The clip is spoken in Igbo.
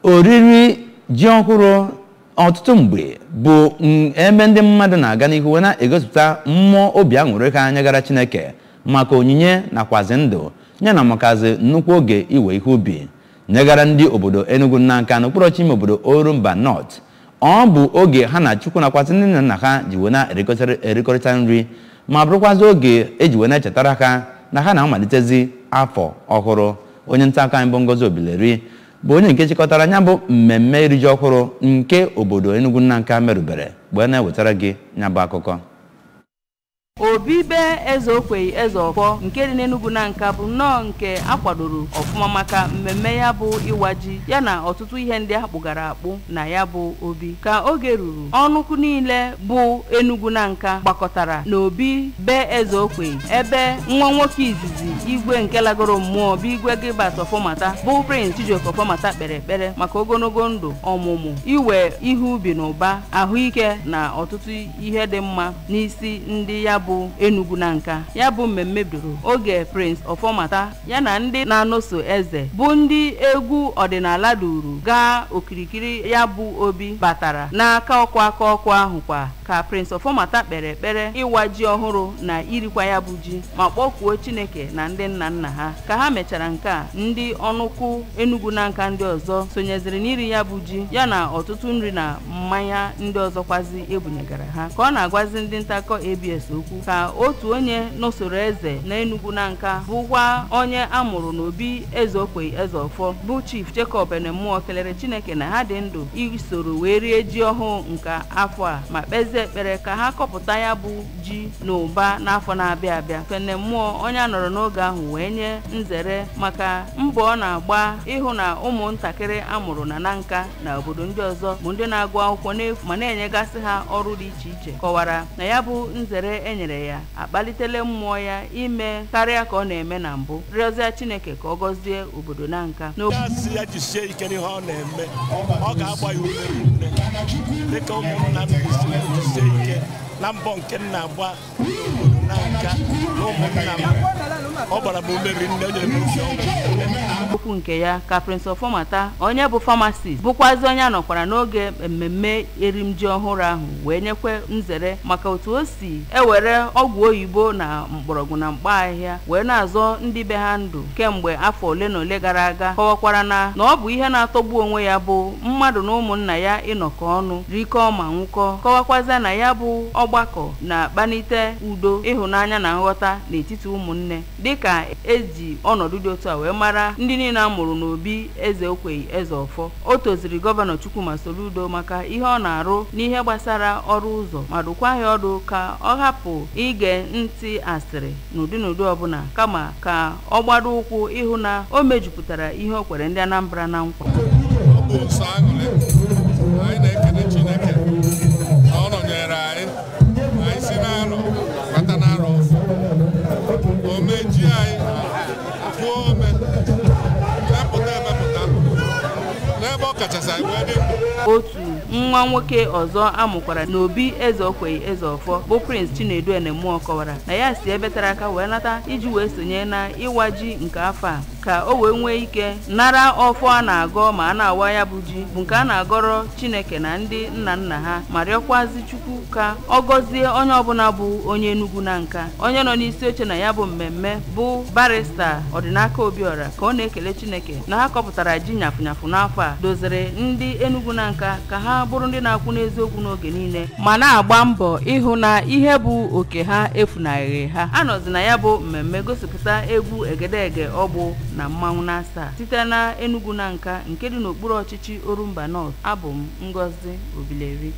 Oriri ji ọhụrụ ọtụtụ mgbe bụ ebe ndị mmadụ na-aga n'ihu wee na-egosipụta mmụọ obi aṅụrị ha nyegara Chineke maka onyinye nakwazi ndụ ya na makazi nnukwu oge iwe ihe ubi nyegara ndị obodo Enugu Nanka n'okpuru ọchịchị ime obodo Orumba North. Ọ bụ oge ha na Chukwu nakwazi ndị nna nna ha ji wee na-erikọrịta nri ma bụrụkwazị oge eji wee na-echetara ha na ha na-amalitezi afọ ọhụrụ. Onye nta akụkọ anyị bụ Ngozi Obileri bụ onye nke chịkọtara ya bụ mmemme iri ji ọhụrụ nke obodo Enugu Nanka merubere wee na-ewetara gị ya bụ akụkọ. Obibe Eze Okweyi Eze Ọfọ nke dị n'Enugu Nanka bụ nnọọ nke akwadoro ọfụma maka mmemme ya bụ ịwa ji ya na ọtụtụ ihe ndị akpụgara akpụ na ya bụ obi. Ka oge ruru, ọnụkụ niile bụ Enugu Nanka gbakọtara n'obi be Eze Okweyi ebe nwa nwoke izizi igwe nke lagoro mmụọ bụ Igwe Gilbert Ọfọmata bụ Prince Chijioke Ọfọmata kpere ekpere maka ogologo ndụ, ọmụmụ, iwe ihe ubi na ụba, ahụike na ọtụtụ ihe dị mma n'isi ndị ya bụ Enugu Nanka. Ya bụ mmemme bidoro oge Prince Ọfọmata ya na ndị na-anọso eze bụ ndị egwu ọdịnala duru gaa okirikiri ya bụ obi batara n'aka ọkwa aka ọkwa ahụ kwa ka Prince Ọfọmata kpere ekpere ịwa ji ọhụrụ na irikwa ya bụ ji ma kpọkuo Chineke na ndị nna nna ha. Ka ha mechara nke a, ndị ọnụkụ Enugu Nanka ndị ọzọ sonyeziri n'iri ya bụ ji ya na ọtụtụ nri na mmanya ndị ọzọkwazi ebunyegara ha. Ka ọ na-agwazi ndị ntakọ ABS okwu ka otu onye n'usoro eze na Enugu Nanka bụkwa onye amụrụ n'obi Eze Okweyi Eze Ọfọ bụ Chief Jacob Enemụọ kelere Chineke na ha dị ndụ isoro wee rie ji ọhụụ nke afọ a ma kpezie ekpere ka ha kọpụta ya bụ ji n'ụba n'afọ na-abịa abịa. Enemụọ onye a nọrọ n'oge ahụ wee nye nzere maka mbọ ọ na-agba ịhụ na ụmụntakịrị amụrụ na Nanka na obodo ndị ọzọ bụ ndị na-agụ akwụkwọ n'efu ma na-enyegasị ha ọrụ dị iche iche, kọwara na ya bụ nzere enyere ya akpalitele mmụọ ya ime karịa ka ọ na-eme na mbụ, rịọzie Chineke ka ọ gọzie obodo Nanka. Ya jisie ike n'ihe ọ na-eme, ọ ga-agba ya ume dịka ụmụnna m jisie ike na mbọ nke m na-agba obodo Nanka na ụmụnna m, ọ gbara m ume rinne, o nyere m obi ọma. Okwu nke ya ka Prince Ọfọmata onye bụ pharmacist bụkwazi onye anọkwara n'oge mmemme erimji ọhụrụ ahụ wee nyekwe nzere maka otu o si ewere ọgwụ oyibo na mgbọrọgwụ na mkpa ahịhịa wee na-azọ ndị be ha ndụ kemgbe afọ ole na ole gara aga. Kọwakwara na ọ bụ ihe na-atọgbu onwe ya bụ mmadụ na ụmụnna ya ịnọkọ ọnụ rikọọ ma nwụkọ. Kọwakwazia na ya bụ ọgbakọ na-akpanite udo, ịhụnanya na nghọta n'etiti ụmụnne dịka eji ọnọdụ dị otu a wee mara ndị niile a mụrụ n'obi Eze Okweyi Eze Ọfọ. O toziri Gọvanọ Chukwuma Soludo maka ihe ọ na-arụ n'ihe gbasara ọrụ ụzọ ma dụkwa ya ọdụ ka ọ hapụ ige ntị asịrị n'ụdị n'ụdị ọbụla kama ka ọ gbado ụkwụ ịhụ na o mejupụtara ihe o kwere ndị Anambra na nkwa. Ọ bụ nsọ aṅụrị, anyị na-ekele Chineke na ọ nọnyere anyị, anyị si n'arọ bata n'arọ ọfọ, o meji anyị kwuo ome mepụta emepụta n'ebe ọ kachasị anyị wee dị ndụ. Otu nwa nwoke ọzọ amụkwara n'obi Eze Okweyi Eze Ọfọ bụ Prince Chinedu Enemụọ kọwara na ya si ebe tara aka wee nata iji wee sonye na ịwa ji nke afọ a ka o wee nwee ike nara ọfọ a na-agọ ma a na-awa ya bụ ji bụ nke a na-agọrọ Chineke na ndị nna nna ha ma rịọkwazi Chukwu ka ọ gọzie onye ọbụla bụ onye Enugu Nanka. Onye nọ n'isi oche na ya bụ mmemme bụ Barrister Ọdịnaka Obiora ka ọ na-ekele Chineke na ha kọpụtara ji nyafụnyafụ n'afọ a doziri ndị Enugu Nanka ka ha bụrụ ndị na-akwụ n'eziokwu n'oge niile ma na-agba mbọ ịhụ na ihe bụ oke ha efunarịghị ha. Anọzi na ya bụ mmemme gosipụta egwu egedege ọgbụ na mmanwụ na-asaa site na Enugu Nanka nke dị n'okpuru ọchịchị Orumba North. Abụ m Ngozi Obileri.